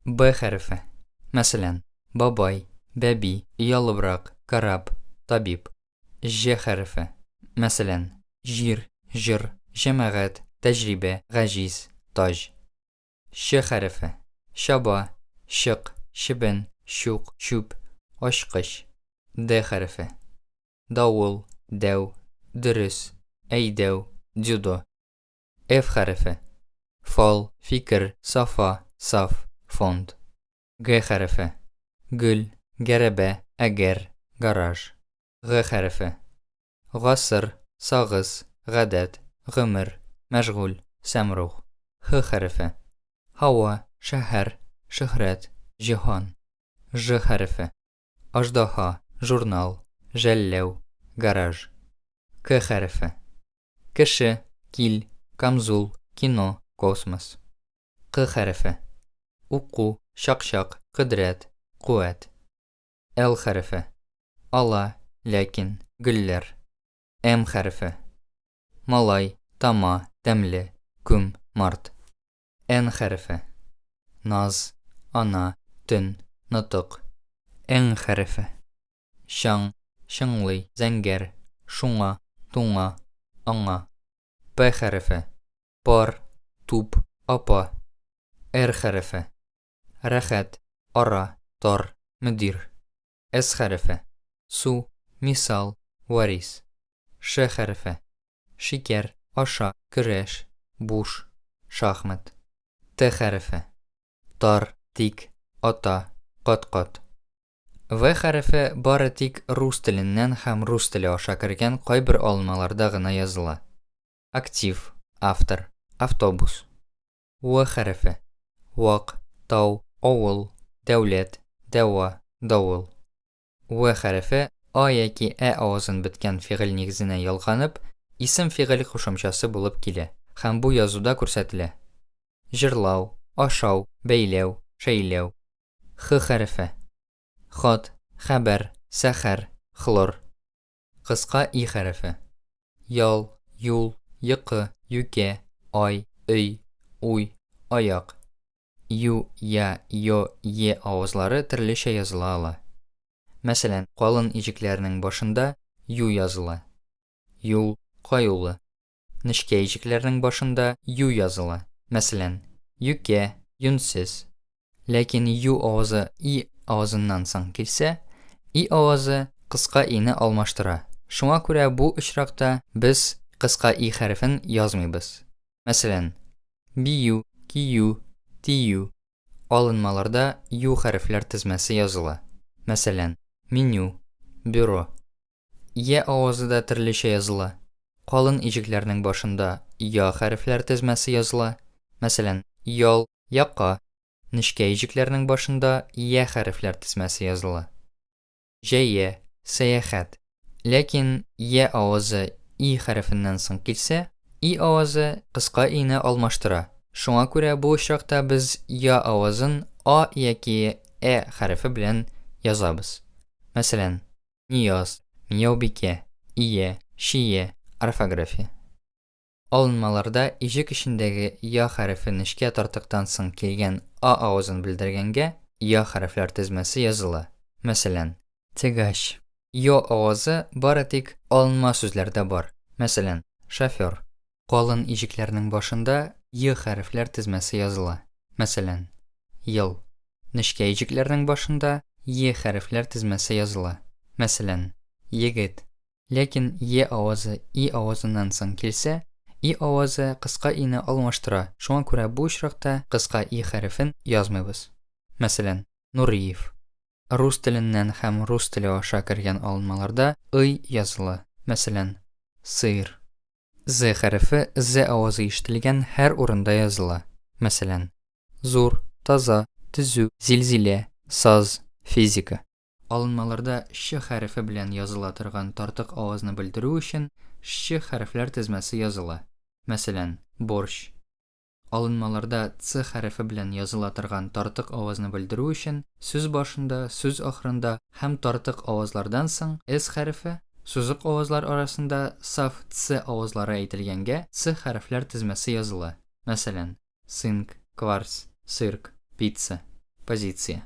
Б хәрефе. Мәсәлән, бабай, бәби, оялыбрак, кораб, табиб. Җ хәрефе. Мәсәлән, җир, җыр, җәмәгать, тәҗрибә, гаҗиз, таҗ. Ч хәрефе. Чаба, чык, чебен, чук, чүп, ачкыч. Д хәрефе. Давыл, дәү, дөрес, әйдәү, дзюдо. Ф хәрефе. Фал, фикер, сафа, саф, фонд. Г хәрефе. Гөл, гәрәбә, әгәр, гараж. Г хәрефе. Гасыр, сагыз, гадәт, гомер, мәшгуль, сәмрух. Х хәрефе. Һава, шәһәр, шөһрәт, җиһан. Ж хәрефе. Аждаһа, журнал, жәлләү, гараж. К хәрефе. Кеше, кил, камзул, кино, космос. Кы хәрефе. Уку, чак-чак, кодрәт, куәт. Л хәрефе. Ала, ләкин, гөлләр. М хәрефе. Малай, тама, тәмле, күм, март. Н хәрефе. Наз, ана, төн, нотык. Ң хәрефе. Чаң, чыңлый, зәңгәр, шуңа, туңа, аңа. П хәрефе. Пар, туп, апа. Р хәрефе. Рәхәт, ара, тар, мөдир. С хәрефе. Су, мисал, варис. Ш хәрефе. Шикәр, аша, көрәш, буш, шахмат. Т хәрефе. Тар, тик, ата, кат-кат. В хәрефе бары тик рус теленнән һәм рус теле аша кергән кайбер алынмаларда гына языла. Актив, автор, автобус. В хәрефе. Вак, тау, авыл, дәүләт, дәва, давыл. В хәрефе а яки ә авазын беткән фигыль нигезенә ялганып, исем-фигыль кушымчасы булып килә һәм бу язуда күрсәтелә. Җырлау, ашау, бәйләү, шәйләү. Х хәрефе. Хат, хәбәр, сәхәр, хлор. Кыска И хәрефе. Ял, юл, йокы, юкә, ай, өй, уй, аяк. Ю, я, ё, е авазлары төрлечә языла ала. Мәсәлән, калын иҗекләрнең башында ю языла. Юл, каюлы. Нечкә иҗекләрнең башында ю языла. Мәсәлән, юкә, юньсез. Ләкин ю авазы и авазыннан соң килсә, и авазы кыска ине алмаштыра. Шуңа күрә бу очракта без кыска и хәрефен язмыйбыз. Мәсәлән, бию, кию, тию. Алынмаларда ю хәрефләр тезмәсе языла. Мәсәлән, меню, бюро. Я авазы да төрлечә языла. Калын иҗекләрнең башында я хәрефләр тезмәсе языла. Мәсәлән, ял, яка. Нечкә иҗекләрнең башында я хәрефләр тезмәсе языла. Җәя, сәяхәт. Ләкин я авазы и хәрефеннән соң килсә, и авазы кыска ине алмаштыра. Шуңа күрә бу очракта без я авазын а яки э хәрефе белән язабыз. Мәсәлән, Нияз, Мияубикә, ия, чия, орфография. Алынмаларда иҗек эчендәге я хәрефе нечкә тартыктан соң килгән а авазын белдергәнгә, я хәрефләр тезмәсе языла. Мәсәлән. Тягач. Ё авазы бары тик алынма сүзләрдә бар. Мәсәлән, шофер. Калын иҗекләрнең башында й хәрефләр тезмәсе языла. Мәсәлән, ел. Нечкә иҗекләрнең башында е хәрефләр тезмәсе языла. Мәсәлән, егет. Ләкин е авазы и авазыннан соң килсә, и авазы кыска ине алмаштыра, шуңа күрә бу очракта кыска и хәрефен язмыйбыз. Мәсәлән, Нуриев. Рус теленнән һәм рус теле аша кергән алынмаларда ый языла. Мәсәлән, сыер. З хәрефе з авазы ишетелгән һәр урында языла. Мәсәлән, зур, таза, төзү, зилзилә, саз, физика. Алынмаларда ч хәрефе белән языла торган тартык авазны белдерү өчен щ хәрефләр тезмәсе языла. Мәсәлән, борщ. Алынмаларда ц хәрефе белән языла торган тартык авазны белдерү өчен сүз башында, сүз ахырында һәм тартык авазлардан соң с хәрефе, сузык авазлар арасында саф ц авазлары әйтелгәнгә ц хәрефләр тезмәсе языла. Мәсәлән, цинк, кварц, цирк, пицца. Позиция.